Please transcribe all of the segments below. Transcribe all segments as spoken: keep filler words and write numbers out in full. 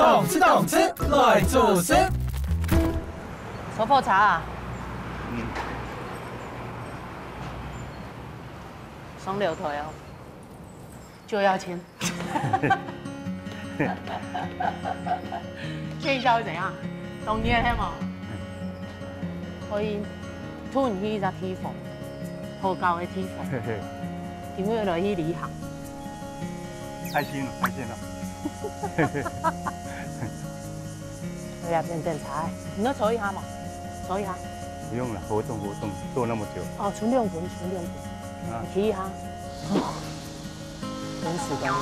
動次動次來做事。坐火車啊？嗯。上樓梯哦，就要錢。這一下會怎樣？當然係無？可以拖你去一隻地方，好搞个地方，因為來去旅行。 開心了，開心了。回來變變差，你要坐一下嘛，坐一下。不用了，活動活動，坐那麼久。哦，存兩分，存兩分，啊。你提一下。真是的。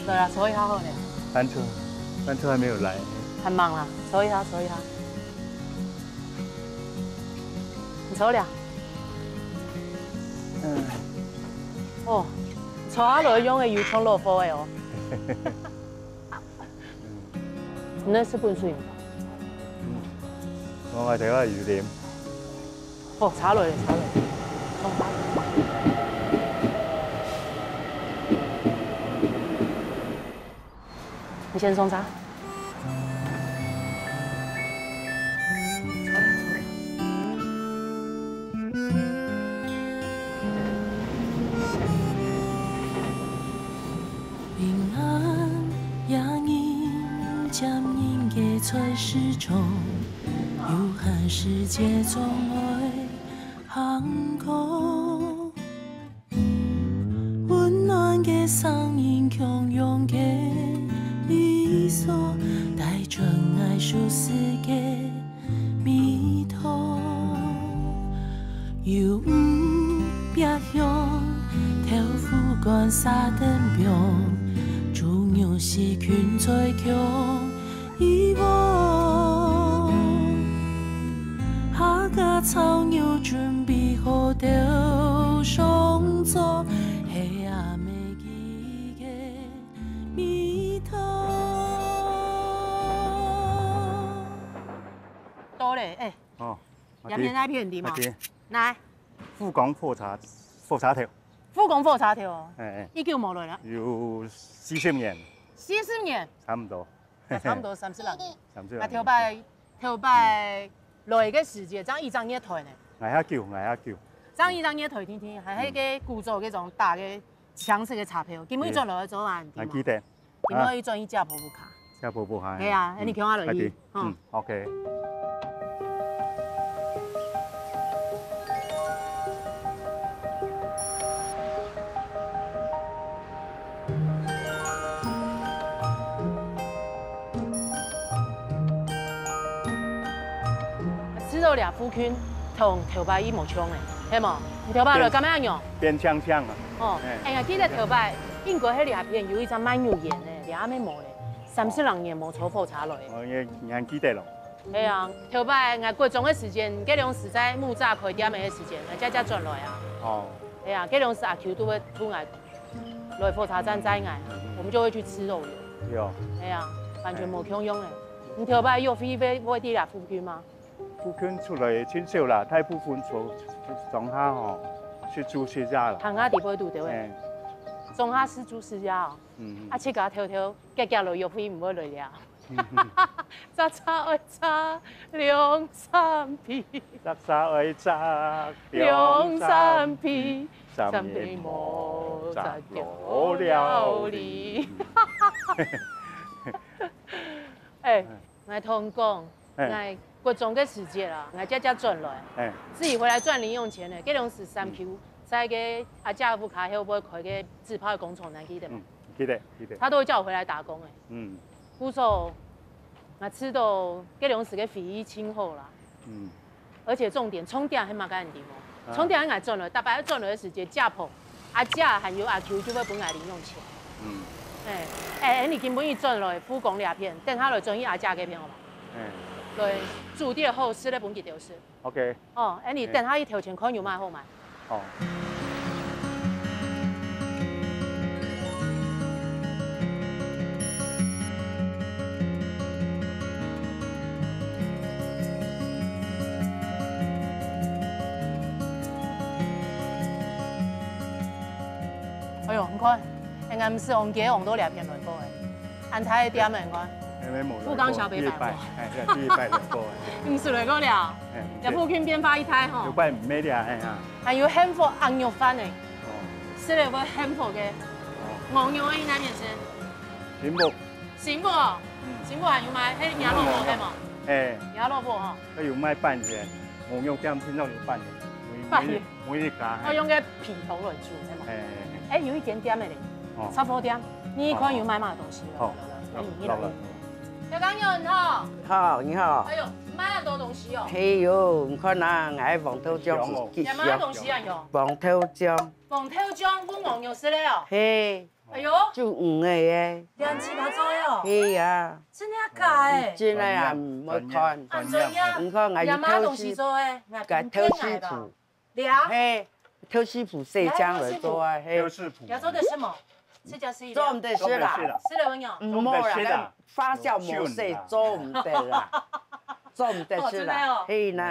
對啊，坐一下好了。班車，班車還沒有來。很忙啦，坐一下，坐一下。你坐了。嗯。哦，坐下來用个有衝落火个哦。 你那係本水嗎？嗯，我買條啊有點。哦，茶來了，茶來了，上茶。你先上茶。 平安夜人漸人个菜市場，有閒時節總愛行過。溫暖个聲音，共樣个味緒，帶出𠊎熟悉个 味道。油魚、白香、豆腐乾、沙丁餅，豬肉絲芹菜共一鍋。客家炒肉準備好，鬥上桌，係阿姆記憶个味道。到咧，欸，哦。 這片，這片地嘛。這片。來。富岡火車，火車頭。富岡火車頭哦。哎，哎。已經無落了。有四十年。四十年？差不多。啊，差不多三十零年。三十零年。啊，頭擺，頭擺來个時節，正一隻月台呢。𠊎較久，𠊎較久。正一隻月台定定，還係个古早該種大个青色个車票，今晡日轉來做啊，對嗎？還記得。 今晡日轉去接婆婆卡。接婆婆卡。係啊，嗯。恁樣共下來去，啊，對。吼。嗯，OK。試著這附近同頭擺已無像咧，係無？你頭擺來敢樣？變，變靚靚啊。哦，哎。哎呀，記得頭擺 應該係這片有一隻賣油煙个，這下乜無咧。三十零年無坐火車來。哦，你還記得咯？係啊，頭擺𠊎國中个時間，該量時在木柵開店个時間，𠊎姐姐轉來啊。哦。係啊，該量時阿舅都會渡𠊎來火車站載𠊎，嗯，嗯。我們就會去吃肉圓。有。係啊，完全無共樣个。哎。你頭擺約會會，會在這附近嗎？ 附近出來盡少啦，大部分坐莊下吼，食晝食夜啦。行下底背堵著欸。哎。莊下食晝食夜哦。嗯，嗯。啊，自家偷偷遽遽來約會，毋會來了。嗯，嗯。隻車愛車兩三皮。隻車愛車兩三皮，三皮無隻腳了哩。哎，哎。 𠊎同你講，哎。𠊎國中个時節啊，𠊎姐姐轉來，哎。自己回來賺零用錢呢。該量時三舅，嗯。在該阿姐屋下後背開个紙炮个工廠，你還記得嗎？嗯，記得，記得。他都會叫我回來打工欸。嗯。故所，𠊎知道該量時个回憶盡好啦。嗯。 而且重點，重點係麼个你知無？啊。重點係𠊎轉來，逐擺轉來个時節，姐婆、阿姐還有阿舅就會分𠊎零用錢。嗯。哎，哎，你今晡日轉來富岡這片，等下來轉去阿姐該片好無？哎。來，煮點好食个分佢兜食。OK。哦，哎，你等下去頭前看有麼个好買。 哦。哎喲，你看，𠊎毋識往街往到這片來過欸，恁大个店欸，你看。因為無來過，富岡小北百貨。第一擺，哎，對，第一擺來過，哎。毋係來過了，哎，這附近變化一大吼。有擺毋係了，哎呀。還有幸福鴨肉飯呢，哦，食了會幸福个。哦。牛肉个那面是？幸福。幸福哦，嗯。幸福還有賣，係鴨肉飯係無？哎。鴨肉飯吼。佢有賣半天，牛肉店聽到有半天，每，半天。每日 每一家，哦，用个皮頭來煮，係無？哎，哎，哎，有一間店个咧，哦。雜貨店，你看有賣麼个東西咯？哦，來，來，來，來，來，來，來。小朋友你好。好，你好。哎喲，買恁多東西哦。嘿喲，你看啊，𠊎黃豆醬係吉祥哦。也買東西啊喲。黃豆醬。黃豆醬燜黃肉食个哦。嘿。哎喲。煮魚个耶。兩隻把做个哦。嘿呀。真个假个？真个啊，專業，你莫看。專業。恁專業。你看，𠊎也買東西做个，𠊎偷師傅。 了。嘿，偷師傅洗醬來做啊，嘿。偷師傅。要做得食無？自家食一點。做毋得食啦。做毋得食啦。食了會仰？毋好啦，做毋得食啦。該發酵模式做毋得啦。做毋得食啦，哦，真的哦。嘿呐。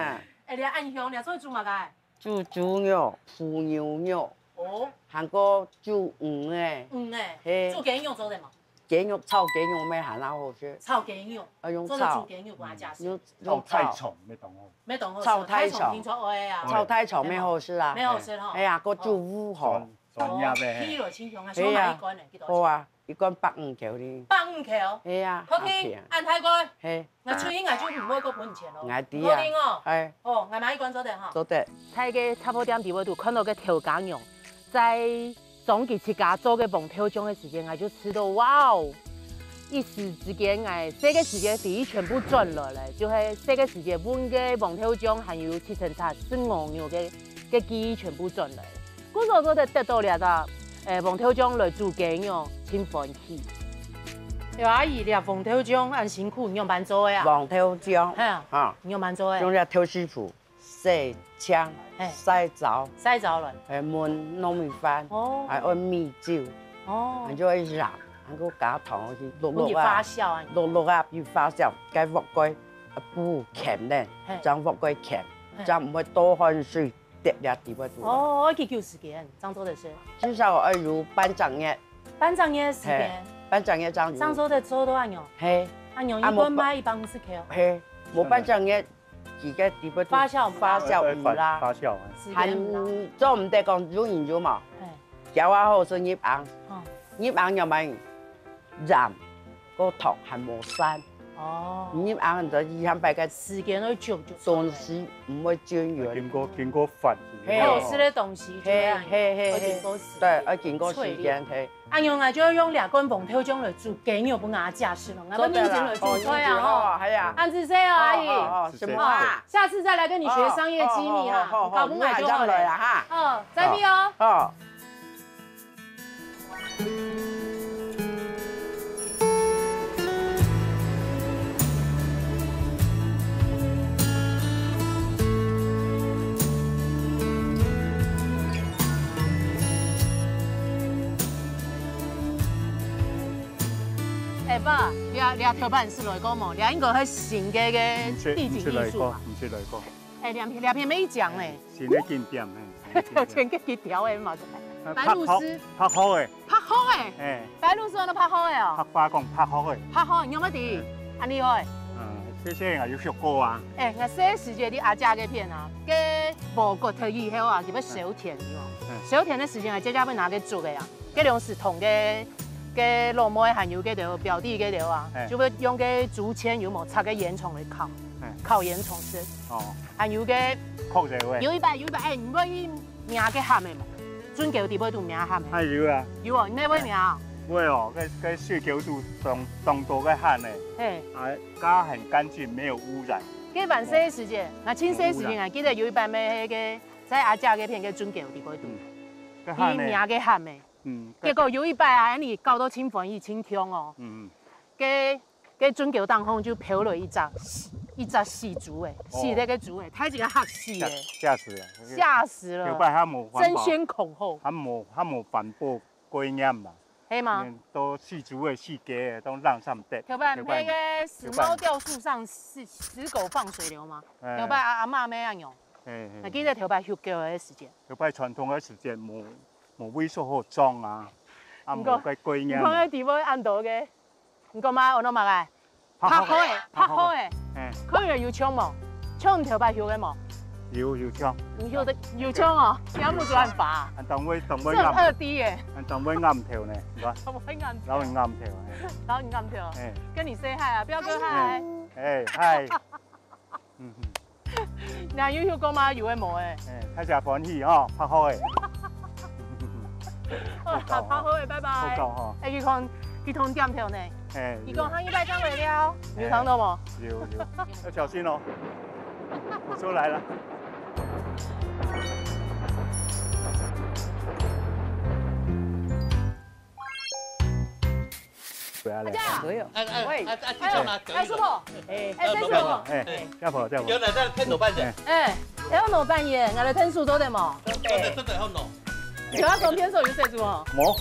哎，你恁香，你做煮麼个？煮豬肉、烳牛肉，哦。還過煮魚个。嗯，哎，嘿。煮雞肉做得無？ 雞肉，炒雞肉乜還較好食。炒雞肉，啊，用炒。做得煮雞肉，𠊎也食。用，用炒。炒大腸，乜當好。乜當好食，炒大腸。大腸聽說愛啊。炒大腸乜好食啊。乜好食吼。哎呀，還過煮烏魚。專，專業个，哦，嘿。去了清香啊，係啊。想買一罐呢，幾多錢？好啊，一罐百五箍呢。百五箍？係啊，好聽，還便宜。恁大罐。嘿。 𠊎出去𠊎就毋會過分錢咯。𠊎知啊。好聽哦。哎。哦，𠊎買一罐做得哈。做得。在該雜貨店底背肚看到个豆莢娘，在裝佢自家做个黃豆醬个時間，𠊎就知道，哇哦！一時之間，𠊎細个時間回憶全部轉來了，就係細个時間搵个黃豆醬，還有七層塔食牛肉个，个記憶全部轉來。 故所做得得到這隻，誒，黃豆醬來煮雞肉，真歡喜。哎，阿姨，這黃豆醬恁辛苦，你仰般做个啊？黃豆醬，嘿啊，啊，你仰般做个？用這豆豉脯，洗淨，嘿。曬燥，曬燥了。還燜糯米飯，哦。還愛米酒，哦。還就愛鹽，還過加糖落去，落落啊，分佢發酵啊。落落啊，分佢發酵，該鑊蓋，啊，不牽呢，嘿。將鑊蓋牽，嘿。將毋會多汗水。 跌了底背肚。哦，愛幾久時間，正做得食？至少愛有半隻月。半隻月時間。嘿，半隻月正有。正做得做到恁樣。嘿。恁樣一罐賣一百五十箍。嘿，無半隻月，佢个底背肚發酵毋啦。發酵毋啦。發酵啊。時間毋啦。還做毋得講有人有嘛？嘿。攪啊好勢入甕，哦。入甕要買鹽， 該糖還無散。哦。你恁樣就一下擺个時間會久就出來。東西毋會均勻。經過，經過發酵。嘿。好食个東西就係恁樣，嘿，嘿，嘿，愛經過時間。對，愛經過時間，脆裂。嘿。恁樣啊，就愛用這罐黃豆醬來煮雞肉分阿姐食咯，𠊎分你先來煮菜啊，吼。做得啦，哦，你煮好，係啊。恁仔細哦，阿姨。哦，哦，哦，什麼啊？下次再來跟你學商業機密哈，哦，哦，哦，哦，你搞不好就好了。你還上來啊，哈。哦，再見哦。哦。 哎，爸，你啊，你啊，頭擺有來過無？你啊，應該係新个个地景藝術吧？毋識，毋識來過，毋識來過。哎，兩片，兩片沒講呢。 新个景點，嘿，新个景點。全个幾條个嘛。啊，白鷺鷥。白鶴，白鶴个。白鶴个？嘿。白鷺鷥安到白鶴个哦？白話講白鶴个。白鶴，你有無知？嘿。恁厲害。嗯，這些啊有學過啊。哎，𠊎細時節在阿姐該片啊，該禾割忒以後啊，佢會收田，對無？嗯。收田个時間啊，姐姐會拿該竹个啊，該兩時同該，該老妹還有該兜表弟該兜啊，嘿。就會用該竹籤有無插个煙腸來烤，嘿。烤煙腸食。哦。 還有个，硞个喂。有一擺，有一擺，哎，你會去摸該蚶仔無？圳溝底背肚摸蚶仔。哎，有啊。有哦，你也會摸哦？會哦，該，該水溝肚當，當多个蚶仔。嘿。啊，它很乾淨，沒有污染。該還細个時節，哦。𠊎盡細个時節，無污染。𠊎記得有一擺，乜該个在阿姐該片个圳溝底背肚，嗯。該蚶仔。去摸該蚶仔。嗯，結果有一擺啊，你搞到盡歡喜、盡暢哦。嗯。該 該圳溝頂項就飄落一隻，一隻死豬仔，哦。死忒个豬仔，大自家嚇死了。嚇，嚇死了。嚇死了。頭擺還無環保。爭先恐後。還無，還無環保概念嘛。係嗎？嗯，都死豬仔、死雞仔，都亂三跌。頭擺毋係該時髦雕塑上死，死狗放水流嗎？哎。頭擺阿，阿嬤乜恁樣。哎，哎。𠊎記得頭擺畜狗个時節。頭擺傳統个時節無，無位所好葬啊，啊，毋過，無該概念啊。毋過該地方恁多个，毋過嘛，有那麼个。白鶴个，白鶴个，白鶴个。哎。可以有唱無？唱你頭擺學个無？有，有唱。你學个有唱哦，你還不算法。恁當會，當會暗，這很二D耶。恁當會暗頭呢，是吧？當會暗頭。然後你暗頭，哎。然後你暗頭。哎。跟你 say hi 啊，彪哥 hi。哎，嗨。嗯哼。 你有學過嗎？有个無个？哎，大家歡喜吼，白鶴个。哦，好，白鶴个，拜拜。好搞吼。哎，佢講，佢同點頭呢。哎，佢講，下禮拜正來了，有聽到無？有，有，要小心哦。我出來了。 阿姐，哎，哎，喂。哎，哎，哎，叔婆，哎，哎，叔婆，哎，阿婆，阿婆。有來，再添老闆个。哎，哎，有老闆个，𠊎來添手做得無？做得，做得，好喏。有啊，從天手有寫住哦。無。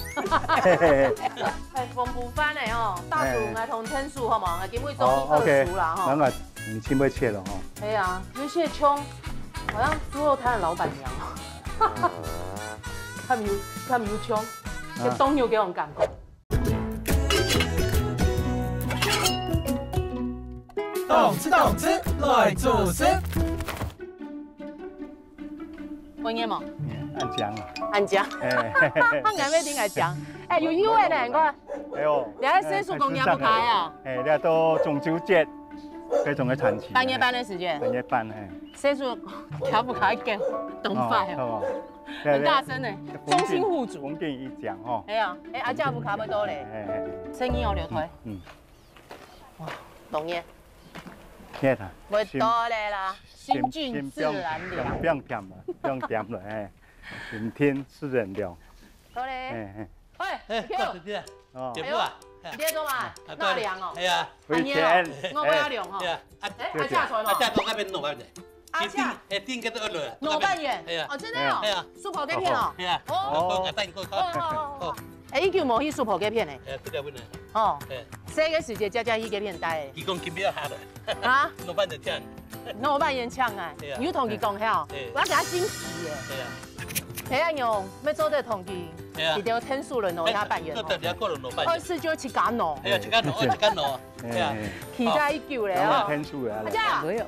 哎，豐富飯个哦，大廚，哎。𠊎同添手好無？𠊎今晡日做一二廚啦，吼。哦，OK。那麼你請會切了哈。哎呀，有些窮，好像豬肉攤的老闆娘。他們有，他們有窮，就當有這種感覺。 動次動次來做事。會念無？嗯，恁靚啊。恁靚。哎。𠊎乜聽恁靚。哎，有油个呢，你看。哎喲。你還生疏講你也不開啊？哎，這都中秋節，該種个產期。半夜半个時間。半夜半，哎。生疏開不開，給動壞哦。哦，好哦。很大聲呢，對，對。中興互助。風景一講哦。哎呀，哎，阿姐不開不多嘞。哎，哎，哎。生意哦，流推。嗯。 哇，當熱。熱啊。會到了啦，心，心靜自然涼。心，心，不用，不用點了，不用點了，哎，心定自然涼。好嘞。哎，哎。喂，哎，Q。快點點。哦。姐夫啊。哎喲，你在幹嘛？啊，納涼哦。哎呀。很熱。哎，我不要涼哈。哎呀，啊，哎，阿姐坐哪？阿姐坐那邊弄，快點。 阿姐。一定，一定跟著二樓啊。老闆娘。哎呀。哦，真的哦。哎呀。叔婆該片哦。哎呀。哦。我帶你過去。哦，哦，哦。哎，已經無去叔婆該片呢。哎，這條問呢。哦。哎。細个時節，姐姐去該片待。佢講今晡日下了。啊？老闆娘請。老闆娘請啊，哎呀。你有同佢講吼？哎。𠊎要給他驚喜耶。哎呀。哎呀，娘，要做得同佢，哎呀。佢就添手來拿一下半圓哦。哎，做得了，過了老闆娘。二四就自家拿。哎呀，自家拿，哦，自家拿。 哎呀，哎。期待已久了哦。當然添手个啊。阿姐。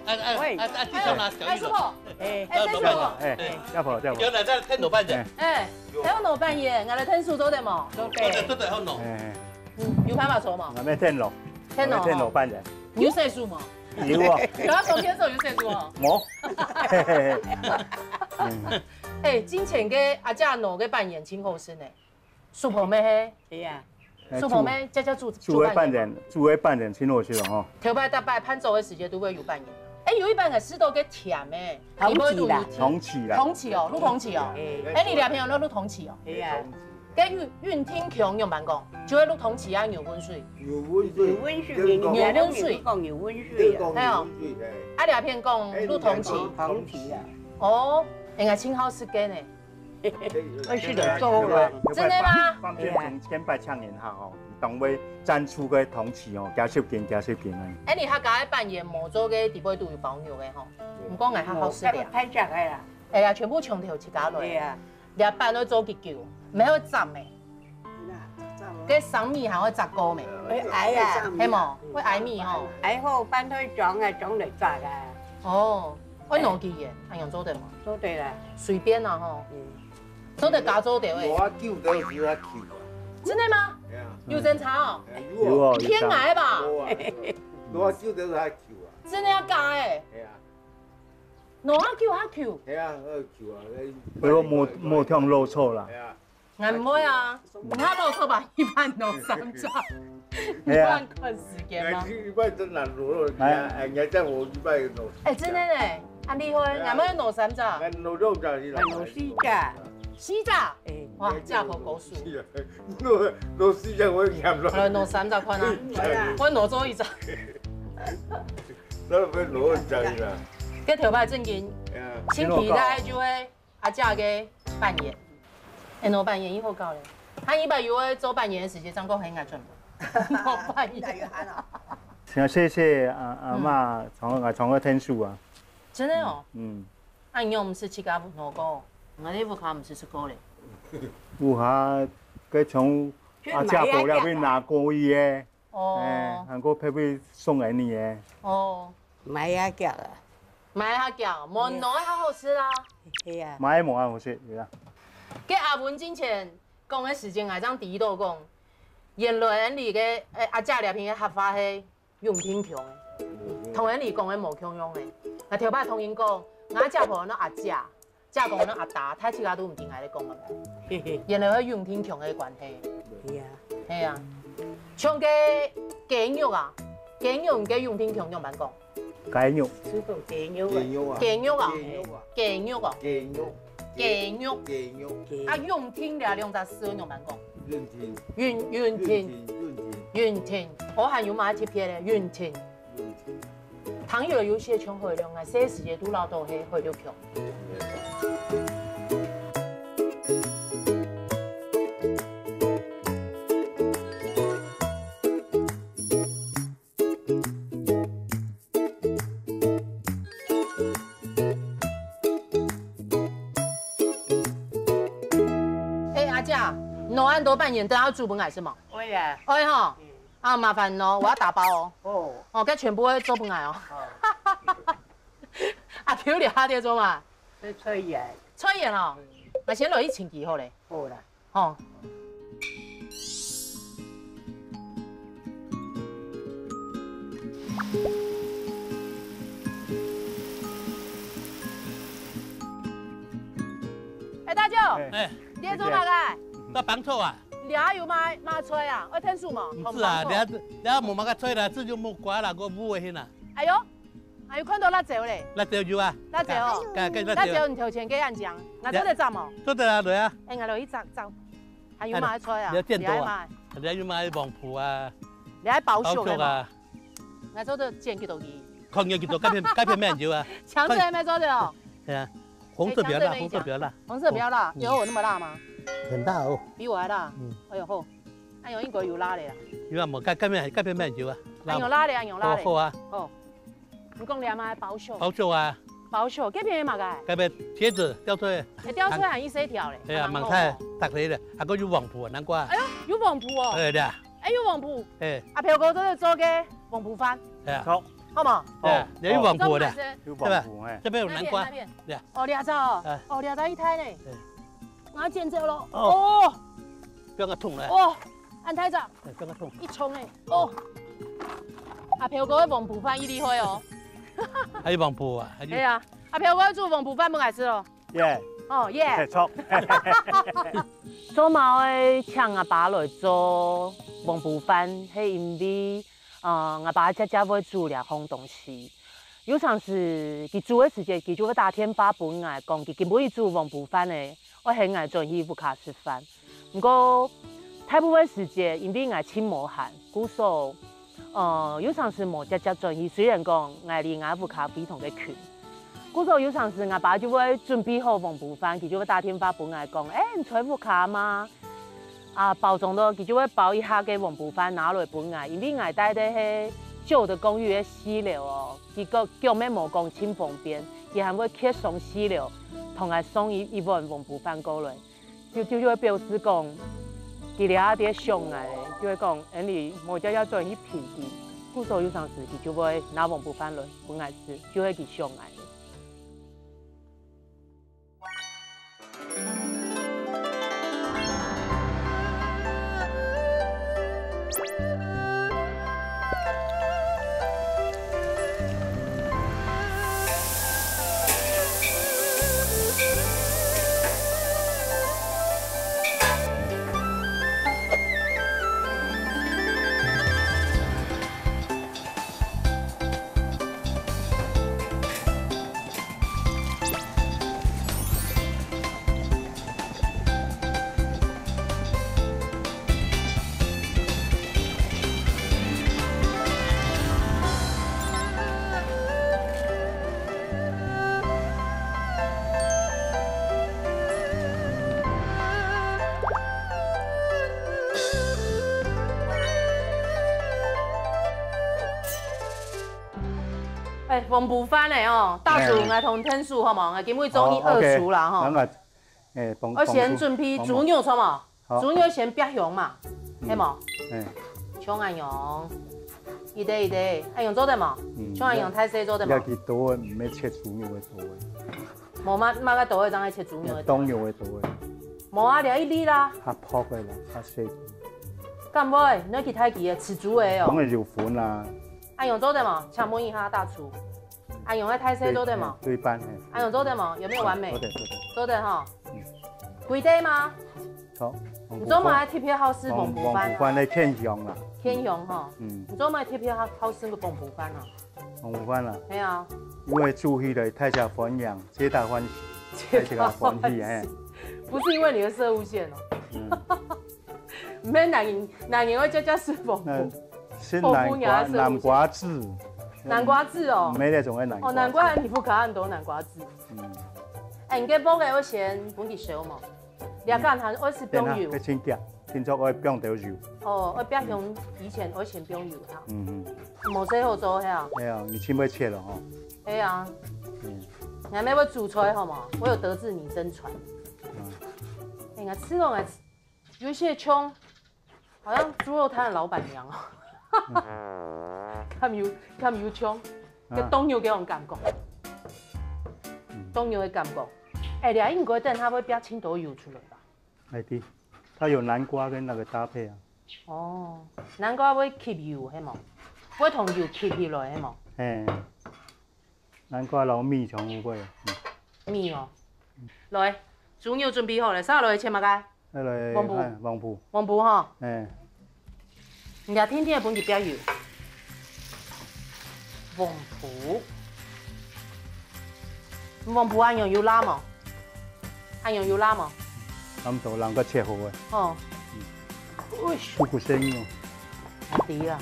哎，哎，喂。哎，哎，這張拿小玉了。哎，叔婆。哎，哎，叔婆。哎，要跑，要跑。有來，再添老闆娘。哎，哎，還有老闆娘，𠊎來添手做得無？做得，做得，好喏。哎，哎。嗯，有辦法做無？𠊎乜添咯。添咯，𠊎乜添老闆娘。有寫書無？有啊。有啊，從天手有寫書哦。無。嗯。哎，進前个阿姐拿个半圓真好食呢。 叔婆乜係？係啊。哎，叔婆乜，煮，姐姐煮，煮个半圓。煮个半圓，煮个半圓真好食哦，吼。頭擺逐擺辦桌个時節都會有半圓。哎，有一擺𠊎食到个甜个，同期啦。你會注意甜。同期啦。同期哦，攄同期哦。哎。哎，你兩片有攄同期哦。係啊。該運，運定腔仰般講，就係攄同期啊，牛汶水。牛汶水。牛汶水，牛汶水。講牛汶水啊。係哦。牛汶水，嘿。啊，兩片講攄同期。同期啊。哦，應該真好食个呢。 愛食就做啦。真的嗎？方便從千百千年下吼，當會展出个同期哦，幾十斤、幾十斤个。哎，你客家个半圓無做个底背肚有包肉个吼，毋過𠊎較好食咧。哦，太食个啦。哎呀，全部從頭自家來。對啊。這半愛做幾久，毋係會斬个。該生米還會炸過咩？會挨啊。係無？會挨米吼。挨好，半推裝啊，裝來炸啊。哦，會挪幾遠？恁樣做得無？做得啦。隨便啦吼。嗯。 做得加做得欸。挪啊久都係較Q啊。真的嗎？哎呀。有爭差哦？哎，有哦。騙𠊎吧？有啊。挪啊久都係較Q啊。真的要加欸？哎呀。挪啊久較Q。哎呀，較Q啊，那不過無，無忒老粗啦。哎呀。𠊎毋會啊，你較老粗吧，一般挪三隻。 哎呀。一般看時間嗎？哎，一般真難挪，哎。哎，人家叫我一般挪。哎，真的呢，恁厲害，哎呀。𠊎乜挪三隻。𠊎挪兩隻去啦。𠊎挪四隻。四隻？哎。哇，這婆高手。挪，挪四隻我也撿落。好了，挪三隻看啊。哎呀。𠊎挪做一隻。那不挪一隻啦。該頭擺正經，哎呀。真期待就係 阿姐个半圓，哎，老半圓已好搞咧。佢一般有个做半圓个時節，正過很愛轉。老半圓。像謝謝阿，阿媽，嗯。常，常个添手啊。真的哦。嗯。啊，你又毋係自家挪過，𠊎兜屋下毋係食過咧。屋下，該從阿姐婆那邊拿過去个。哦。哎，還過配配送給你誒。哦。買啊，遽啊。買啊，遽，無拿較好食啦。係啊。買無啊，好食，對啊。該阿文進前講个時間，𠊎正知道講，原來𠊎俚个，哎，阿姐這片个客話係永定腔个，同𠊎俚講个無共樣个。𠊎頭擺同人講，𠊎阿姐婆安到阿姐， 姐講呢，阿達，大自家都毋知𠊎咧講麼个。原來係永定腔个關係。係啊。係啊。像該雞肉啊，雞肉你个永定腔仰般講？雞肉。係講雞肉啊。雞肉啊。雞肉啊。雞肉啊。雞肉啊。雞肉。雞肉。雞肉。雞肉。雞肉。雞肉。啊，永定這兩隻字仰般講？永定。永，永定。永定。永定。永定。哦，還有麼个特別个？永定。 聽有有些像海陸，𠊎細時節都恅著係海陸腔。哎，阿姐，你恁多半年都愛煮分𠊎食無？會啊。會吼。嗯。 啊，麻煩你哦，𠊎愛打包哦。哦。哦，該全部愛做分𠊎哦。哦。啊，丟了下跌做嘛？係菜園。菜園哦，嗯。𠊎先落去清潔好咧。好啦。吼。哎，大舅，哎。哎。你在做麼个？在幫手啊。 你還有麼个，麼个菜啊？愛𢯭手無？毋係啊，你還，你還無麼个菜啦，只有木瓜啦，个烏个hin啊。哎喲，還有看到辣椒咧。辣椒有啊。辣椒哦。該，該辣椒。辣椒你頭前个恁靚，𠊎做得摘無？做得啊，來啊。哎，𠊎落去摘，摘。還有麼个菜啊？你要見到啊？你還有麼个？你還有麼个黃瓠啊？你還包粟个無？包粟啊。𠊎做得剪幾多支？看你幾多，該片，該片面有啊。強勢還沒做得哦。對啊。 紅色不要辣，哎，紅色不要辣。紅色不要辣，嗯。有我那麼辣嗎？很辣哦。比我還辣。嗯。哎喲吼，哎喲，應該有辣的啦。有啊，無，該，該片，該片有啊。哎喲，辣的，哎喲，辣的。好，好啊。哦，你講你阿媽包粟。包粟啊。包粟，該片有麼个？該片茄子、吊菜。哎，吊菜還一細條嘞，哎呀，還蠻好哦。蠻菜，搭配的，還有有黃瓠啊，南瓜。哎喲，有黃瓠哦。哎，對啊。哎，有黃瓠。哎。阿飄哥都是做个黃瓠飯。哎呀。好。 好無？哎，哦，你有黃瓠的，哦。有黃瓠，哎。這邊有南瓜，那邊，那邊。對啊。哦，這隻哦，哎。哦，這隻一大呢。對。𠊎剪掉了。哦。哦。不要給它痛了。哦，恁大隻。哎，不要給它痛。一重哎，哦。阿飄哥个黃瓠飯一定會哦。還有黃瓠啊，還有。哎呀，阿飄哥煮黃瓠飯分𠊎食咯。 耶。哦，耶。嘿，著。做麼个請阿爸來做黃瓠飯，係因為，呃，阿爸姐姐會煮這項東西。有常時，佢煮个時節，佢就會打電話分𠊎，講佢今晡日煮黃瓠飯咧，愛喊𠊎轉去屋下食飯。毋過，大部分時節，因為𠊎盡無閒，故所 呃，有常時無直接轉去，雖然講𠊎離𠊎屋下非常个近。故所有常時𠊎爸就會準備好黃瓠飯，佢就會打電話分𠊎講：「欸，你在屋下嗎？」啊，包裝到，佢就會包一下个黃瓠飯拿來分𠊎，因為𠊎戴个係舊的公寓个四樓哦，佢腳，腳乜無講盡方便，佢還會蹶上四樓，同𠊎送一，一碗黃瓠飯過來。 就，就，就會表示講，佢這下在想𠊎咧，就會講，恁呢，無就要轉去陪佢。故所有常時佢就會拿黃瓠飯來分𠊎食，就係佢想𠊎咧。 欸，黃瓠飯呢哦，大廚，欸。𠊎同𢯭手好無？𠊎今晡日做你二廚啦吼。哦，OK。𠊎，欸，幫，我先準備豬肉，幫忙。好無？好。豬肉先煏香嘛，嗯。係無？欸。像恁樣，一垤一垤，恁樣做得無？嗯，像恁樣大細做得無？這个刀仔毋係切豬肉个刀仔，無麼，麼个刀仔正係切豬肉个刀仔。當肉个刀仔。無啊，這一粒啦。較薄个啦，較細支。敢會？你去大支个，飼豬个哦。當然有分啦。恁樣做得無？請問一下大廚，恁樣个大細做得無？對，對半，嘿。恁樣做得無？有沒有完美？做得，做得。做得哈。嗯。幾垤嗎？ 好，你做麼个特別好食黃，黃瓠飯啊？黃瓠个偏香啦。偏香吼。嗯。你做麼个特別好，好食个黃瓠飯啊？黃瓠飯啦。係啊。因為煮起來大家歡迎，皆大歡喜，皆大歡喜。大家歡喜，嘿。不是因為你的攝護腺哦。嗯。毋係，哪人，哪人會叫，叫食黃瓠？那是南瓜，黃瓠也是攝護腺。南瓜子。南瓜子哦。沒那種的南瓜子。哦，難怪你屋下恁多南瓜子。嗯。哎，你个鑊仔愛先分佢燒無？ 這間還愛使放油。等下，愛清潔，清楚愛放點油。哦，愛煏香以前愛先放油啊。嗯嗯。無事好做係啊。哎呀，你盡會切了吼。係啊。嗯。你還沒有煮出來好嗎？我有德智名真傳。嗯。哎呀，吃了來，有一些窮，好像豬肉攤的老闆娘哦。嗯。看有，看有窮，啊。跟東油給我感覺。嗯。東油的感覺。哎，這應該等下會煏盡多油出來吧？ 哎，對，它有南瓜跟那個搭配啊。哦，南瓜會吸油，係無？會同油吸起來，係無？嘿，南瓜摎米全部會，嗯。米哦。來，豬肉準備好了，續落來切麼个？再來，黃瓠。哎，黃瓠。黃瓠吼。哎。 你這定定分佢煏油。黃瓠。黃瓠恁樣有辣無？恁樣有辣無？差不多，人个切好个。哦。嗯。哎喲。有股生意哦。啊，對啊。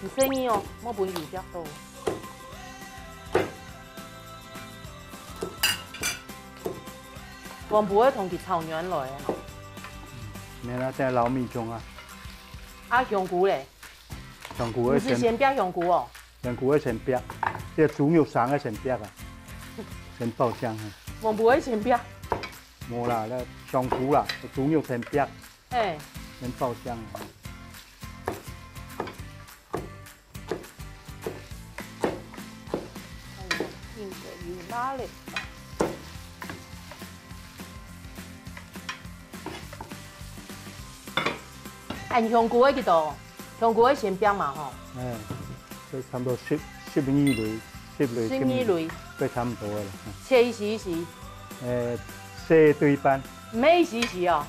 有生意哦，莫分油煏到。 黃瓠愛同佢炒軟來个吼。免啦，等下摎米種啊。啊，香菇咧？香菇愛先，毋係先煏香菇哦？香菇愛先煏，這豬肉生个先煏啊，先爆香啊。黃瓠愛先煏？無啦，該香菇啦，豬肉先煏，嘿。先爆香啊。 哎呀，應該有罅咧。哎，香菇愛幾多？香菇愛先煏嘛吼。哎，這差不多十，十二蕊，十蕊，十二蕊。這差不多个啦。切一絲一絲。呃，細對半。毋係一絲一絲哦。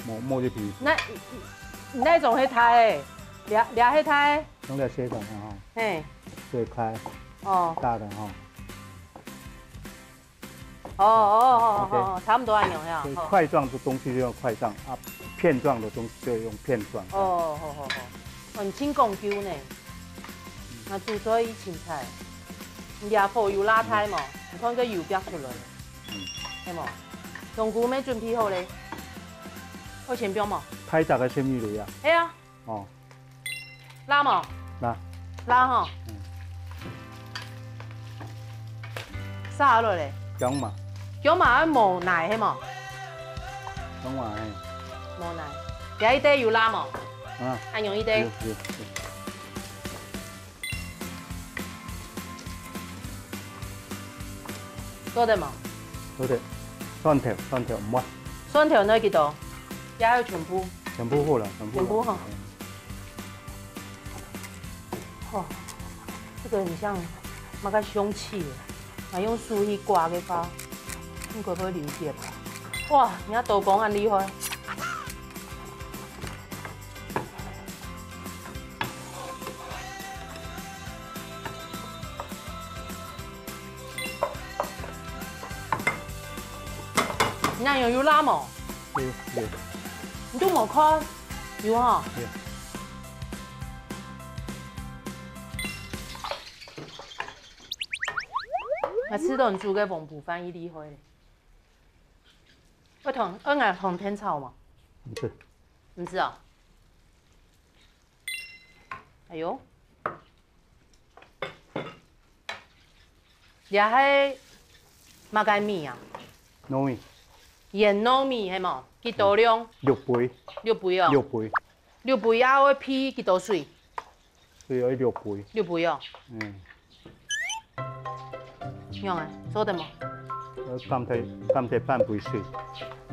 無，無一絲。該，該種係大个，這，這係大个。 用這切法吼，嘿。切開，哦。大的吼。哦，哦，哦，哦，OK。哦，差不多恁樣呀，所以塊狀的東西就用塊狀，啊，片狀的東西就用片狀。哦，好，好，好。哦，你真講究呢。該煮菜以前菜，你這火有罅大無？你看這油煏出來，嗯。係無？香菇乜準備好咧，愛先煏無？大隻个先入去啊。係啊。 哦。辣無？辣。辣吼。嗯。續落咧。薑嫲。薑嫲愛無泥係無？薑嫲，嘿。無泥。這一垤有罅無？啊。恁樣一垤。有，有，有。 做得無？做得。蒜頭，蒜頭毋愛。蒜頭愛幾多？也愛全部。全部好了，全部了。全部哈。嗯。哦，這個很像那個兇器耶，啊，用手去刮个話，應該會流血吧？哇，你看刀工恁厲害。 你看有，有罅無？有，有。你都無看，有哈？有。𠊎試著你煮个黃瓠飯已厲害咧。愛同，愛𠊎同添炒無？毋使。毋使哦。 哎喲，這係麼个米啊？糯米。秧糯米係無？幾多量？六杯。六杯哦。六杯。六杯啊，愛配幾多水？所以愛六杯。六杯哦。嗯，仰仔，做得無？要減忒減忒半杯水。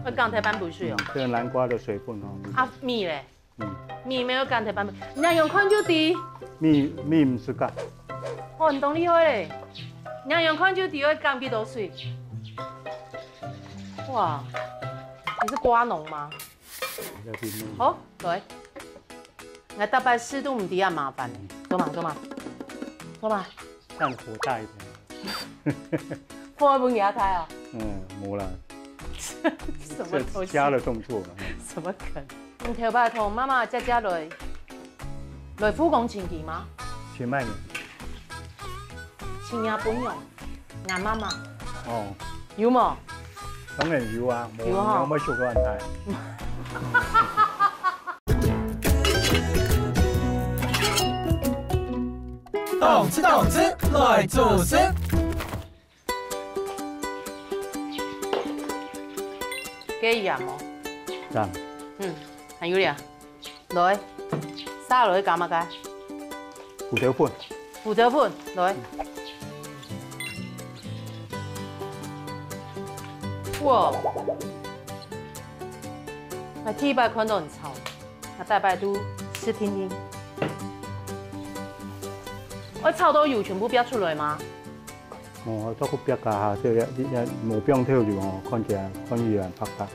愛減忒半杯水哦。這個南瓜的水分哦。啊，米咧？嗯，米乜愛減忒半杯，你仰看就知。米米毋使加。哦，你當厲害咧！你仰看就知愛減幾多水。哇，你是瓜農嗎？要比米。好，來。𠊎逐擺試都毋知恁麻煩呢。做嘛做嘛，做嘛，上火大一點。火愛分佢大哦。嗯，無啦，什麼東西？這加了動作了。什麼梗？你頭擺同媽媽姐姐來，來福岡尋佢嗎？請慢點。尋若餔娘，𠊎媽媽哦，有無？當然有啊，無有啊有沒有學過安排？動次動次來做事。該鹽哦，這樣，嗯，還有咧，來，撒落去加麼个？胡椒粉，胡椒粉，來。哇！𠊎第一擺看到你炒，𠊎逐擺都試定定。愛炒到油全部煏出來嗎？哦，做個煏啊哈，這個也也無放豆油哦，看起來看起來白白。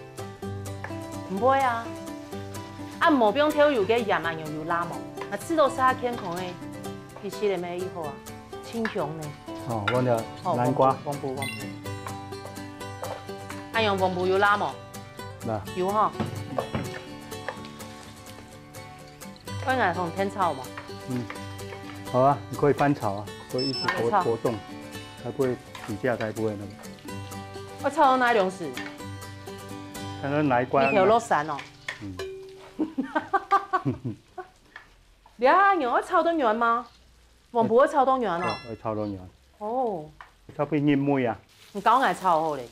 毋會啊，啊無放豆油个鹽啊，有有罅無？啊，試到較健康个，其實个乜以後啊，清香呢。哦，我的哦，南瓜，黃瓠，黃瓠。啊，用黃瓠有罅無？那有吼。愛拿紅天炒無？嗯，好啊，你可以翻炒啊，可以一直拿來炒活活動，才不會底下才不會那個。愛炒到哪種時？看看哪一關一條落山哦。嗯，你啊，你愛炒到軟嗎？黃瓠愛炒到軟哦。會炒到軟，哦，差不多入味啊。你教𠊎炒好咧。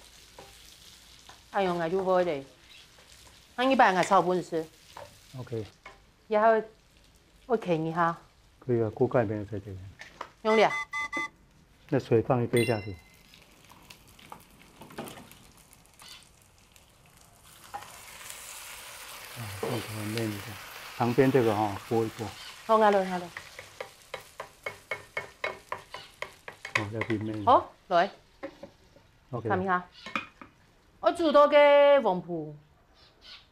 哎喲，𠊎就會咧。那一擺𠊎炒分你食， OK，也還會，會牽一下。可以啊，鍋蓋沒有在這邊。用力啊。那水放一杯下去。啊，放給它燜一下，旁邊這個哈、撥一撥。好，𠊎來，𠊎來。哦，要去燜一下。好，來， ，OK，看一下。我煮到个黃瓠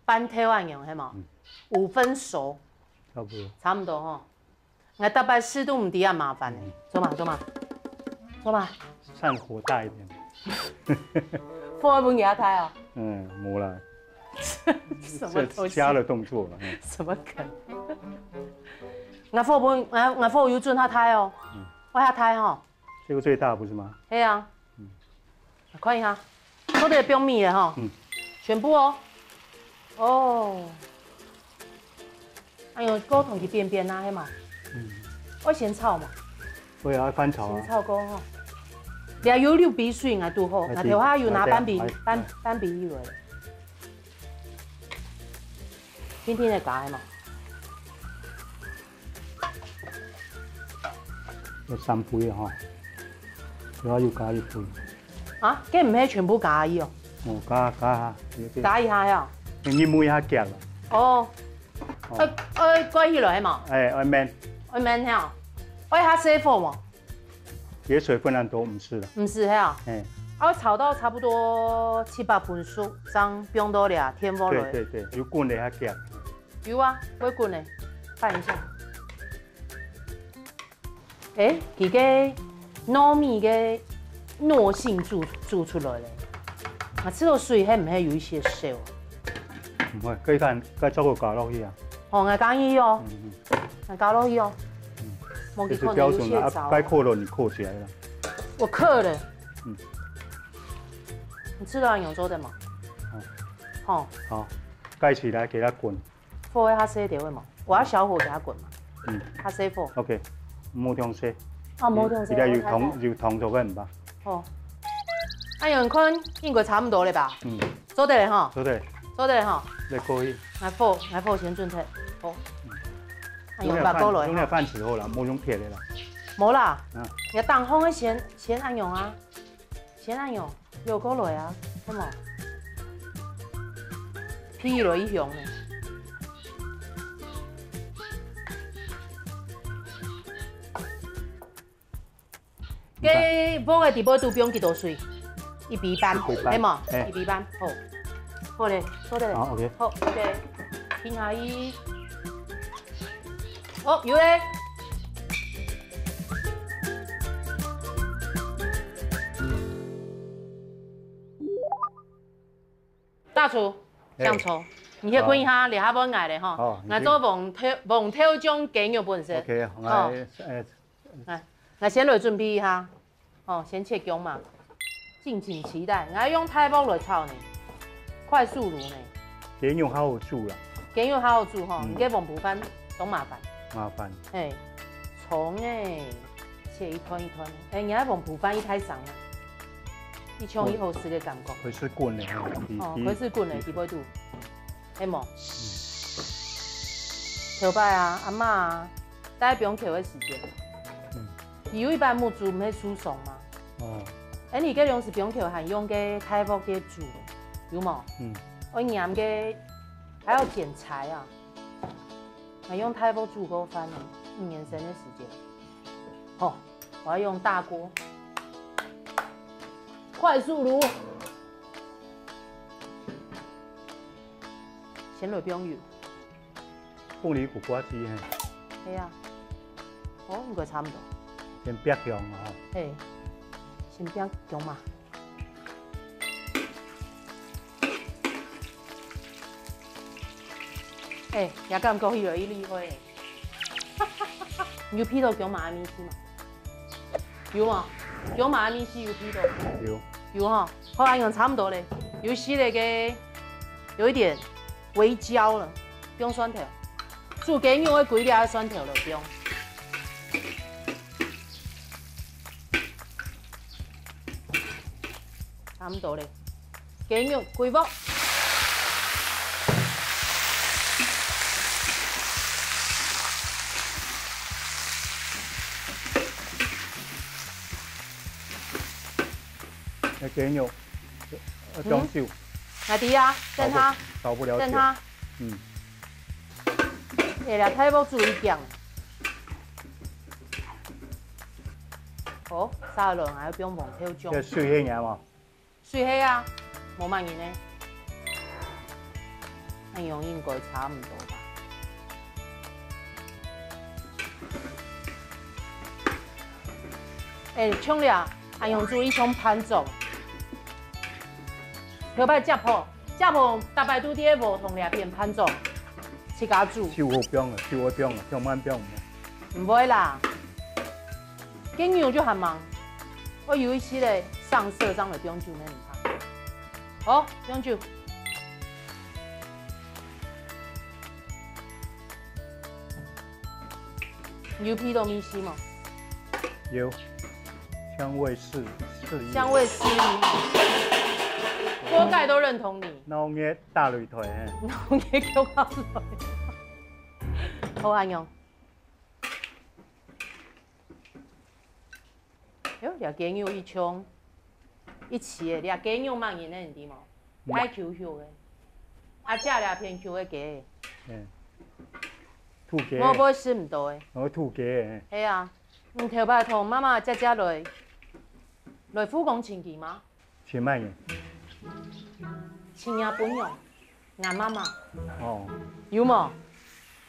半透恁樣，係無？五分熟，差不多。差毋多吼。𠊎逐擺試都毋知恁麻煩呢。做嘛，做嘛，做嘛。上火大一點。火愛分佢大哦。嗯，無啦，什麼東西？這加了動作了。嗯什麼梗？𠊎火分，𠊎𠊎火有準較大哦。愛較大吼。這個最大不是嗎？係啊。看一下，做得放米了吼。嗯全部哦。哦。哎喲，過同佢煸煸啊，係嘛？嗯，愛先炒嘛，我也要翻炒啊先。炒過吼。你有六杯水，𠊎堵好，哎𠊎頭下有拿半杯哎哎半半杯入來。天天來加的嘛。要三杯哈，主要又加一杯。啊，這毋係全部加一哦，哦，加加下，有點，加一下呀。你燜一下夾了。哦，哦愛愛蓋起來嘛，哎，愛燜，愛燜哈，愛較細火嘛，也水分很多，毋使了。毋使哈。哎，啊，炒到差不多七八分熟，正放到這電鍋來。對對對，有滾了下夾。有啊，會滾呢，拌一下。誒，佢个糯米个糯性煮煮出來咧，啊，這个水係毋係有一些少啊？毋會，可以看，該做个加落去啊。吼，𠊎加入哦，嗯嗯，𠊎加落去哦。無這是佢可能有些燥標準的，啊，該扣了你扣起來了。我扣了。嗯你知道用做得嗎？吼，好，蓋起來給它滾。火愛較細點會無？我愛小火給它滾嘛，嗯較細火。，OK，無忒細。哦，無忒細，而且有我看看糖有糖就會毋怕。吼，啊，有人看應該差毋多了吧？嗯，做得了吼，做得，做得了吼。再過去。來火，來火先準忒，好。哎喲，用了飯，用了飯匙好了，莫用撇的啦。無啦，啊。你个蛋黃个先，先恁樣啊，先恁樣，舀過來啊，好無？皮落去香呢。 該鑊个底背肚放幾多水？一比半，一比半，係無？係。一比半，好。好咧，做得咧。好，OK。好，OK。停下去。哦，有咧。大廚，係。香腸，你歇睏一下，這下換𠊎咧吼。哦，你，𠊎做黃豆，黃豆醬雞肉本身。OK，哦。𠊎，呃， 來，𠊎先來準備一下。哦，先切薑嘛，敬請期待。𠊎用大鑊來炒呢，快速爐呢。雞肉較好煮啦。雞肉較好煮吼，嗯。你該黃瓠飯當麻煩。麻煩。係，蔥仔，切一段一段。欸，你愛黃瓠飯一大生啊，一像一好食个感覺。會使滾个吼，哦，會使滾个，底背肚。 係無？頭擺啊，阿嬤啊，戴冰球个時節，嗯。佢有一擺目珠毋係受傷嘛。哦。欸，你該量時冰球還用該大鑊个煮，有無？嗯。愛黏該，還要剪裁啊，還用大鑊煮過飯呢，一年生个時節。吼，我要用大鍋，快速爐。 先來放油。鳳梨苦瓜雞，嘿。係啊。哦，應該差毋多。先煏香啊，吼。係，先煏香嘛。欸，也感覺有一粒會。你有鼻到薑嫲个味緒嗎？ 有無？薑嫲个味緒有鼻到？有。有吼，好，恁樣差毋多咧。有一息仔个，有一點微焦了，放蒜頭。煮雞肉愛歸粒个蒜頭了，放。差毋多咧。 雞肉歸鑊。該雞肉，呃，裝修。嗯。𠊎知啊，等下，少不，少不了酒。等下。嗯。哎呀，大鑊煮一點。好，下落還要放黃豆醬。這水現眼無？ 水係啊，無麼人呢。恁樣應該差毋多吧。欸，像這，恁樣煮一種飯糰。頭擺食譜，食譜逐擺都在禾埕這片飯糰，自家煮。手好放啊，手會放啊，放慢放。毋會啦。 雞肉就還吂，愛有一息仔上色，正來放酒呢，你看。好，放酒。有鼻到味緒無？有，香味四，四溢。香味四溢。鍋蓋都認同你。鬧熱大擂台，嘿。鬧熱大擂台。好，恁樣。 喲，這雞肉一囱，一起个，這雞肉麼人呢，你知無？嗯。大勼勼个，啊，這這片勼个雞。嗯。土雞。我毋會食毋到个。哦，土雞个。係啊，你頭擺同媽媽姐姐來，來福岡尋佢嗎？ 尋麼人？尋若餔娘，𠊎媽媽。哦。有無？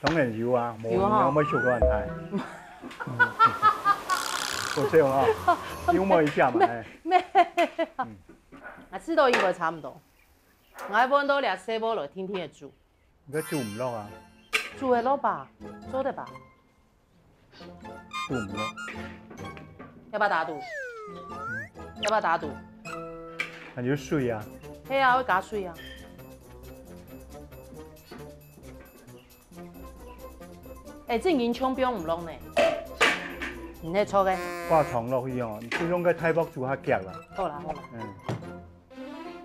當然有啊，無有吼。你有沒有去過安泰？嗯。不錯啊，幽默一下嘛，哎。沒有。嗯。啊，試著應該差毋多。𠊎愛換到這細鑊來定定仔煮。應該煮毋落啊。煮得落吧，做得吧。 煮毋落。要不要打賭？嗯。要不要打賭？還有水啊。係啊，會加水啊。欸，這已經全放毋落呢。毋係錯个。掛糖落去哦，你就用該大鑊煮較遽啦。好啦，好啦。嗯。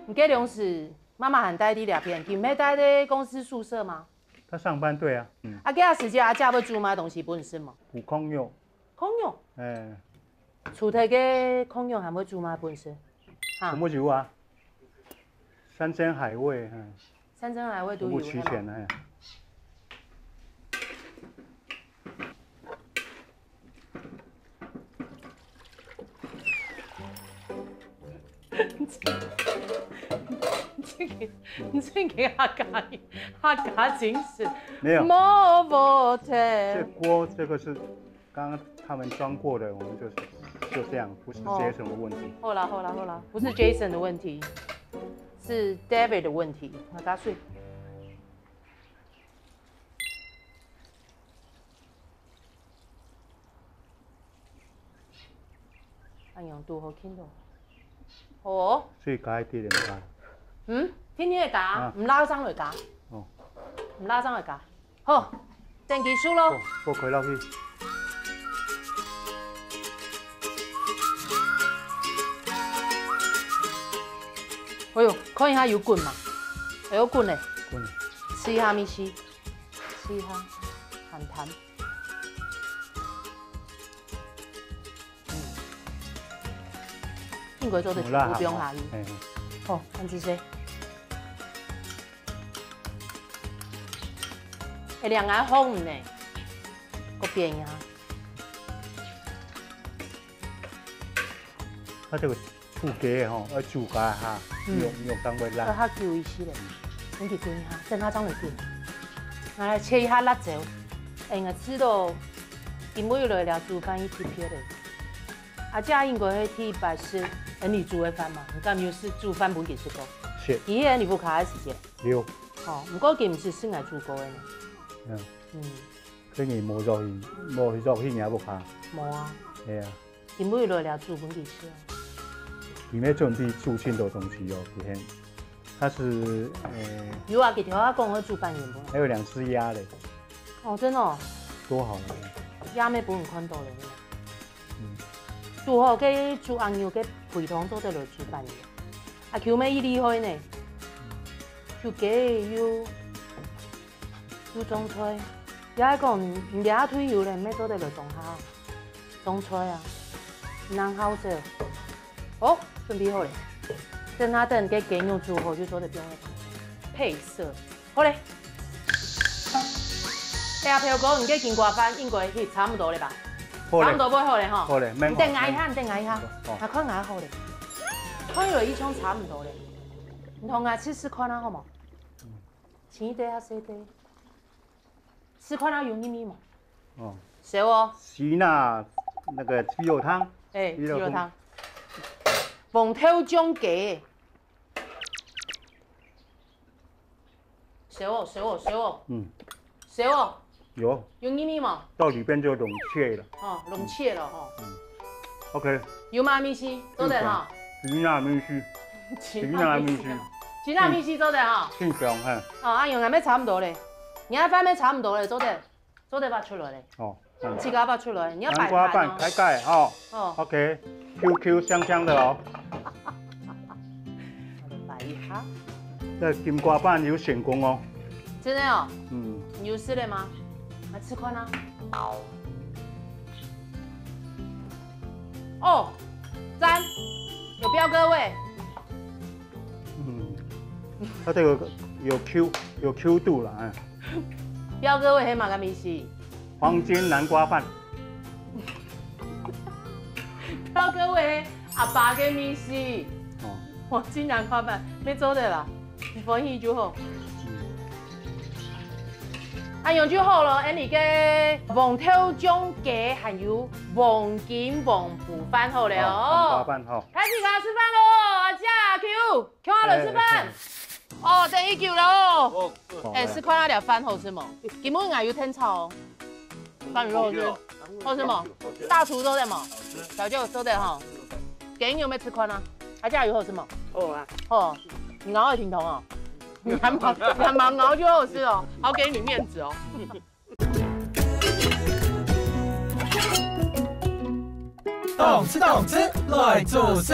你該量時，媽媽還戴在這片，佢毋係戴在公司宿舍嗎？他上班，對啊，嗯。啊，該時節阿姐會煮麼个東西分你食無？補空肉。空肉？哎。除忒个空肉還會煮麼个分你食？哈？什麼油啊？山珍海味，嗯。山珍海味都有，全部齊全，係無？哎。 你這個，你這個客家，客家精神。沒有。無無忒。這鍋，這個是剛剛他們裝過的，我們就，就這樣，不是哦。Jason 的問題。好啦，好啦，好啦，不是 Jason 的問題，是 David 的問題。那加水。 恁樣堵好近咯。好哦。水加一滴點加。嗯，天天會加，啊。毋拉上來加。哦。毋拉上來加。好，等佢熟咯。好，好，開落去。哎喲，看一下有滾嘛？哎喲，滾咧。滾咧。試一下味緒，試一下，鹹淡。 嗯。應該做得全部放下去。有啦，好。嘿，嘿。好，恁仔細。哎，兩個紅呢，我變一下。它這個 不給吼，要煮加哈，嗯。用，用當歸辣。要較久一些咧，你去滾一下，等下正來滾。拿來切一下辣椒，哎，𠊎知道，今晡日來了煮飯一特別咧。阿姐應該係第一擺食，哎，你煮个飯嘛，你敢有試煮飯分佢食過？是。佢係你屋下个時節。有。哦，毋過佢毋係食𠊎煮過个呢。嗯。嗯。所以你無入去，無入去你也無怕。無啊。係啊。 因為來了煮分佢食啊。裡面準備煮盡多東西哦，今天。它是，呃，有啊，佢頭下講會煮粄圓無？還有兩隻鴨嘞。哦，真的哦。多好了。鴨咩分你看到了。嗯。煮好，該煮鴨肉，該配湯做得來煮粄圓。啊，佢乜一厲害呢。嗯。又雞又 有種菜，也係講，你這下退休咧，乜做得來種下，種菜啊，恁好勢。好，準備好咧，等下等該雞肉煮好，就做得放咧。配色，好咧。哎呀，飄哥，你个金瓜飯應該係差毋多咧吧？好咧。差毋多會好咧吼。好咧，免你等𠊎一下，你等𠊎一下，哦。𠊎看𠊎好咧。看有一種差毋多咧，你同𠊎試試看啊，好無？嗯。 青一塊還係細塊？試看啊，有入味無？哦。燒哦。是啦，那個雞肉湯。哎，雞肉湯。雞肉湯。紅豆醬雞。燒哦，燒哦，燒哦。嗯。燒哦。有。有入味無？到裡邊就溶解了。哦，溶解了吼。嗯。OK。有麼味緒？做得吼。有啊。有啊味緒。 真正味緒。真正味緒做得吼。真香嘿。哦，恁樣𠊎乜差毋多咧。你个飯乜差毋多咧，做得，做得挖出來咧。哦，嗯。自家挖出來，你愛擺盤哦。南瓜飯開蓋哦。哦。OK，Q Q香香的哦。我來擺一下。這金瓜飯有成功哦。真的哦？嗯。你有試了嗎？來試看啊。 哦，讚，有飆哥味。嗯，它這個有Q，有Q度了，哎。飆哥味係麼个味緒？黃金南瓜飯。飆哥味係阿爸个味緒。哦。黃金南瓜飯，乜做得啦，你歡喜就好。嗯。 恁樣就好了，恁樣个紅豆醬雞還有黃金黃瓠飯好了哦。哦，黃瓠飯好。開始啦，食飯咯，阿姐阿舅，共下來食飯。哎，哎，哎。哦，等已久了哦。哦，哦。哎，試看啊，這飯好食無？今晡日𠊎有添炒哦。 番薯肉絲，好食無？大廚做得無？小舅做得吼。雞肉乜試看啊，阿姐有好食無？好啊。好，你咬會停動哦。你還蠻，你還蠻咬就好吃哦，好給你面子哦。動次動次來做事。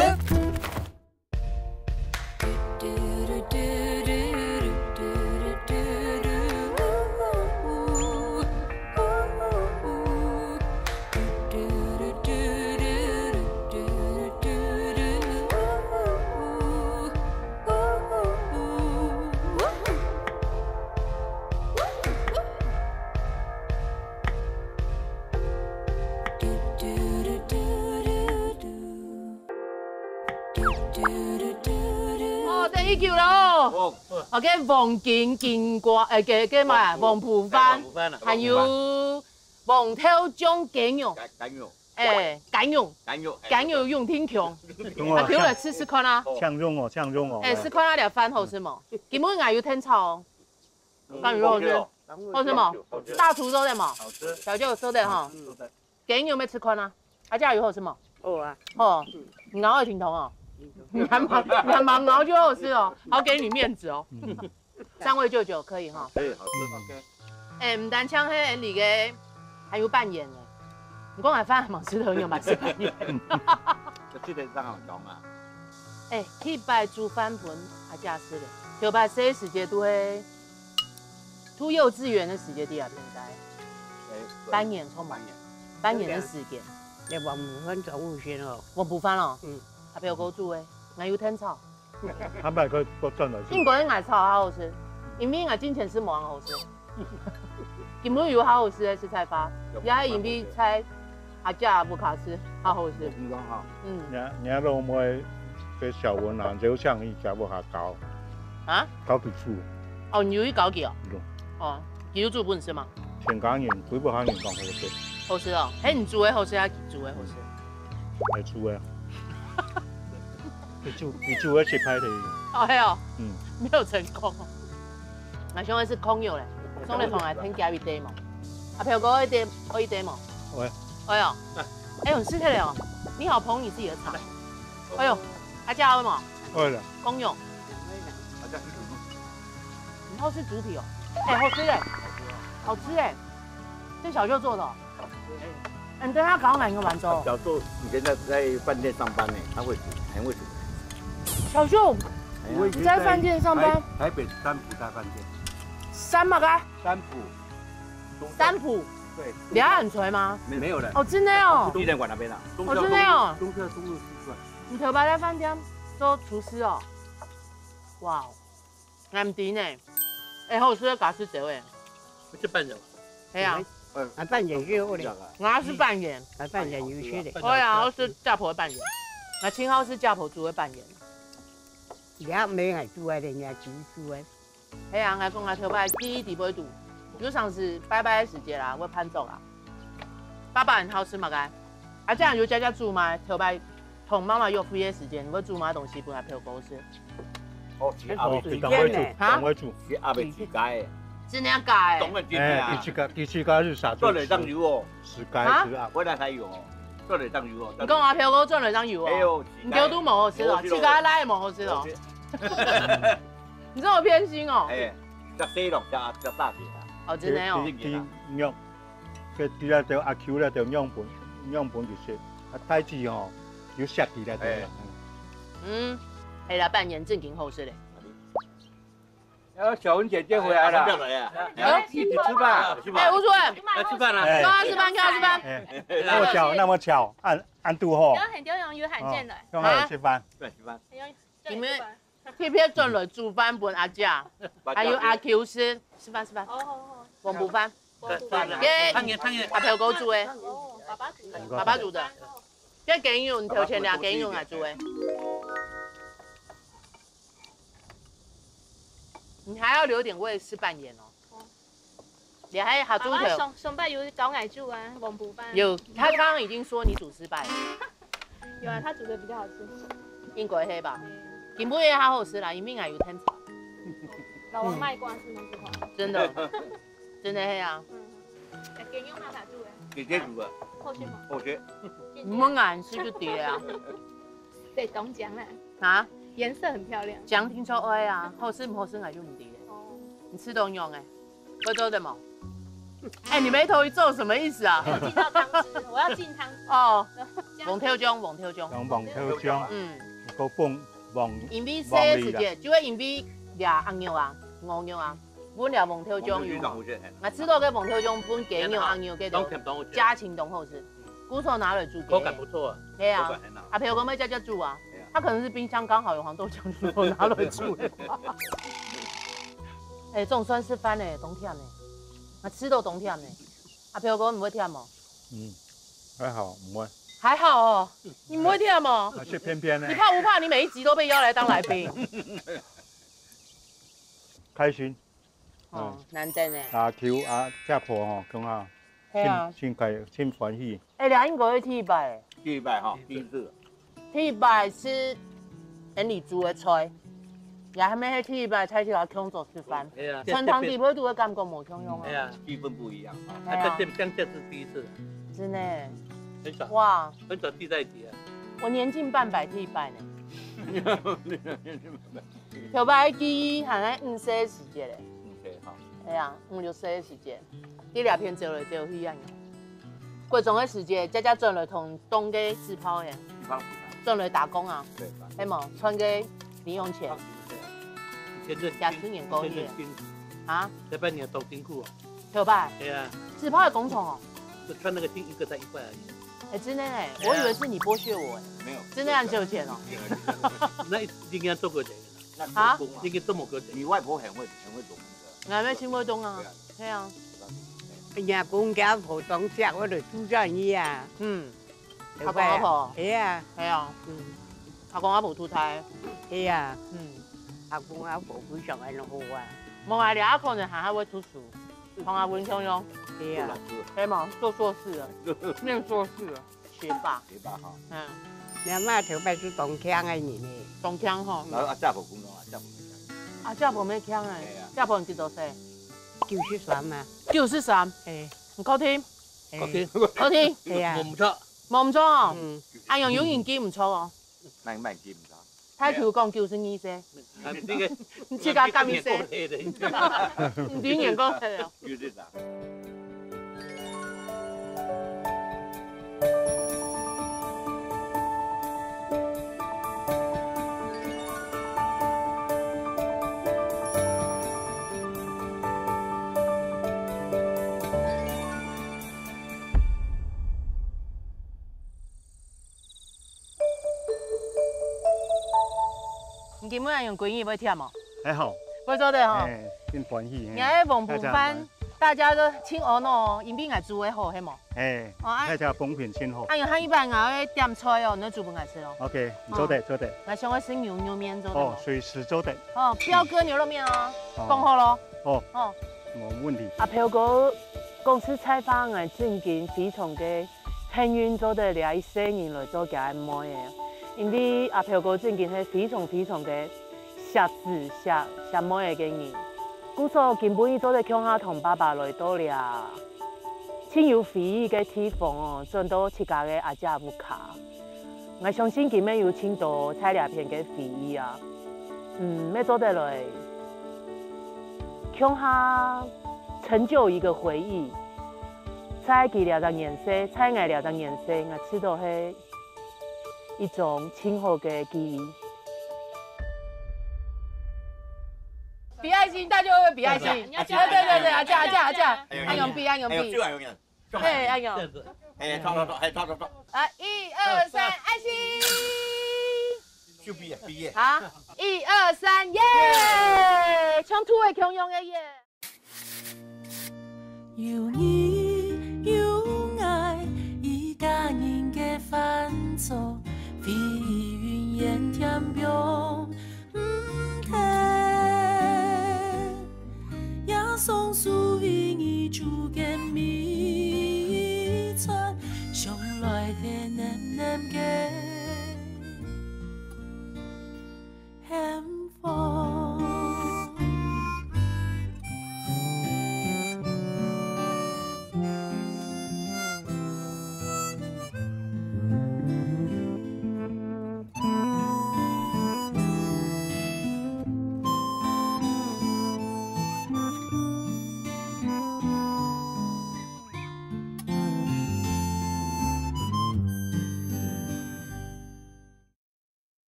第九咯。哦，OK，黃金金瓜，呃，个个嘛，哎，黃瓠飯，黃瓠飯啊。還有黃豆醬雞肉，雞，雞肉，哎，雞肉，雞肉，哎，雞肉用挺強，用啊，啊，提來試試看啊。搶用哦，搶用哦。哎，試看啊，這飯好食無？今日𠊎有添炒哦，嗯，飯有好食，好食無？好吃，好吃。大廚做的嘛，好吃，小舅做的哈。嗯，做的。 雞肉愛試看啊，啊，這有好食無？好啊。好，你咬會停動哦。你還蠻，你還蠻咬就好吃哦，好給你面子哦。三位舅舅可以哈。可以，好吃。OK。哎，毋單淨係你个，還有粄圓呢。你講來飯還蠻適合，有蠻適合粄圓。這七點上好講啊。哎，第一擺煮飯分阿姐食个，頭擺細時節都係 讀幼稚園个時節，對啊，應該。哎，對。粄圓，充滿。粄圓。粄圓个時間。你黃瓠飯做好食哦。黃瓠飯哦。嗯。阿伯哥煮个，𠊎有添炒。坦白講，我轉來就應該𠊎炒較好食，因為𠊎進前食無恁好食。今日有較好食个食菜花，也係因為菜 阿姐毋好食，好好食。你講哈，嗯。你，你阿老妹，這小文啊，就像你家屋下搞，啊？搞佢煮。哦，你有去搞佢哦？有。哦，佢有煮分你食嗎？全家人，佢屋下人講好食。好食哦，係你煮个好食，還係佢煮个好食？係煮个。佢煮，佢煮个食派个。哦，係哦。嗯。沒有成功哦。𠊎想个係空肉咧，送來同來添加一點嘛。阿飄哥，一點，哦，一點嘛。喂。哎喲。 哎喲，你試看了哦，你好捧你自己的場。哎喲，阿姐會無？會了。公勇。你好吃豬皮哦？哎，好吃哎，好吃哎，這小舅做的哦。哎，你跟他搞哪个玩哦？小舅以前在，在飯店上班呢，他會煮，很會煮。小舅哎呀，在飯店上班？台，台北三浦大飯店。三麼个？三浦。三浦。對。兩岸菜嗎？沒，沒有了。哦，真的哦。東店館那邊啊。哦，真的哦。忠孝東路四段。你頭擺在飯店做廚師哦？哇哦，𠊎毋知呢。哎，好食个假斯州哎。這半人。係啊。嗯。啊，粄圓也有咧。𠊎係粄圓。啊，粄圓有些咧。哎呀，好食家婆个粄圓。𠊎盡好食家婆煮个粄圓。也毋係𠊎煮个咧，人家自己煮个。 係啊，𠊎講𠊎頭擺記憶底背肚，有常時拜拜个時節啦，會辦桌啊。爸爸很好食麼个？啊，這樣有家家煮嘛，頭擺同媽媽約會个時間，會煮麼个東西分阿飄哥食？哦，是阿伯煮。哦，佢當會煮，哈？當會煮。是阿伯煮个。真正假个？當然真正啊。哎，佢自家，佢自家係啥？做得當有哦。自家係啊。回來才有哦，做得當有哦。你講阿飄哥做得當有哦？哎喲，你丟都無好食哦，自家來無好食哦。你這麼偏心哦。哎，較細咯，較，較大隻啊。哦，真的哦。佢，佢，佢，佢，佢，佢，佢，阿舅咧，就樣本，樣本就食，啊，大隻吼，有設計咧，對啦。哎。嗯，係啦，粄圓正經好食咧。哎，小文姐姐回來了。啊，上吊了呀。哎，一起吃飯。哎，吳主任，來吃飯了。哎。跟我吃飯，跟我吃飯。哎，那麼巧，那麼巧，恁，恁堵好。有很多人有罕見的。哦，跟我吃飯。對，吃飯。你們特別轉來煮飯分阿姐，還有阿舅食，食飯，食飯。好，好，好。黃瓠飯。黃瓠飯。耶，湯圓，湯圓。阿飄哥煮的。哦，爸爸煮的。爸爸煮的。這雞肉，你頭前倆雞肉來煮的。你還要留點位吃粄圓哦。哦。你還下豬頭。爸爸上，上擺有教𠊎煮啊，黃瓠飯。有，他剛剛已經說你煮失敗了。有啊，他煮的比較好吃。應該係吧？嗯。今晡日較好食啦，因為𠊎有添炒。老王賣瓜是嗎？真的，真的係啊。嗯。哎，雞肉哪下煮的？姐姐煮的。好吃嗎？好吃。你們敢吃就對了啊。對，懂講啦。啊？顏色很漂亮。講聽說哎呀，好食毋好食，𠊎就毋知了。哦。你食到樣哎。 會做得無？哎，你眉頭一皺，什麼意思啊？沒有進到湯汁，我要進湯汁。哦，這樣。黃豆醬，黃豆醬。用黃豆醬，嗯。个放黃，因為細个時節，黃梨啊。就係因為這鴨肉啊、鵝肉啊，搵這黃豆醬有無？𠊎試到个黃豆醬搵雞肉、鴨肉个都加清當好食。 古早拿來煮雞。口感不錯啊。對啊，口感很好。阿飄哥妹家家煮啊，對啊。他可能是冰箱剛好有黃豆醬，就拿來煮。哎，這種算是飯呢，當甜呢。啊，食到當甜呢。阿飄哥，你會甜無？嗯，還好，毋會。還好哦，你毋會甜哦。還係偏偏呢。你怕不怕你每一集都被邀來當來賓？開心。哦，難得呢。啊，求阿姐婆吼，講啊，係啊。真，真開，真歡喜。哎，這應該係第一擺。第一擺吼，第一次。第一擺係恁樣煮个菜，也還無係第一擺在這共下共桌食飯。係啊。餐廳裡背都會感覺無共樣啊。係啊。氣氛不一樣啊。係啊。啊，這，這，這，這是第一次。真的。很少。哇。很少聚在一起啊。我年近半百，第一擺呢。 頭擺个記憶還在五歲个時節咧。五歲哈。哎呀，五六歲个時節，在這片走來走去恁樣。國中个時節，姐姐轉來同東个紙炮仔，紙炮，紙炮。轉來打工啊，對，打工。係無？賺个零用錢。對啊。以前的也十年過去了。以前的辛，啊？在半年當辛苦哦。頭擺？對啊。紙炮个工廠哦。就穿那個釘，一個才一塊而已。哎，真的哎，對啊。我以為是你剝削我哎。沒有。真的很久以前哦。沒有，沒有。那一定要做過這個。 啊？應該這麼个。你外婆很會，很會弄那個。𠊎乜真會弄啊。對啊。係啊。哎呀，公家婆當家，我就住在你啊。嗯。阿公阿婆。係啊。係啊。嗯。阿公阿婆都在。係啊。嗯。阿公阿婆非常个好啊。無啊，你阿公呢，還，還會讀書，同阿文共樣。係啊。做老師。係嘛，做碩士啊，念碩士啊。 學霸。學霸哈。嗯。你阿媽頭擺係當慶个人呢。當慶吼。然後阿姐婆講講，阿姐婆講講。阿姐婆乜慶哎，係啊。姐婆你幾多歲？九十三嘛。九十三。哎。你確定？哎。確定？確定？係啊。無毋著。無毋著哦。嗯。哎喲，有人記毋著哦。那你慢記毋著。 大舅講九十二歲。啊，這個，你自家減一歲。你今年過歲哦。有這隻。你今晡日用歸日會忝無？還好。會做得吼。哎，真歡喜，嘿。你看黃粄飯，大家都盡阿腦哦，因為𠊎煮个好，係無？哎，哦，啊。大家風評真好。哎喲，下一擺𠊎愛點菜哦，你愛煮分𠊎食哦。OK，你做得，哦。做得。𠊎想愛食牛肉麵，做得無？哦，隨時做得。哦，飆哥牛肉麵哦，哦。講好咯。哦，哦。沒問題。阿飄哥，講實在話，𠊎正經非常个 幸運做得這一世人來做厥个妹仔，因為阿飄哥正經係非常非常个惜子惜，惜妹仔个人。故所今晡日做得共下同爸爸來到這，盡有回憶个地方哦，轉到自家个阿姐屋下。𠊎相信今晡日有盡多在這片个回憶啊，嗯，乜做得來共下成就一個回憶。 在佢這隻年歲，在𠊎這隻年歲，𠊎試著係一種盡好个記憶。比愛心，大家會比愛心。哎，對，對，對，啊，這樣，啊，這樣，啊，這樣，哎，恁樣比，恁樣比。哎，這樣，哎，這樣。哎，恁樣。哎，差不多，哎，差不多。啊，一二三，愛心。就比啊，比耶。啊，一二三，耶！像兔仔共樣个耶。 有你有𠊎，一家人个飯桌，非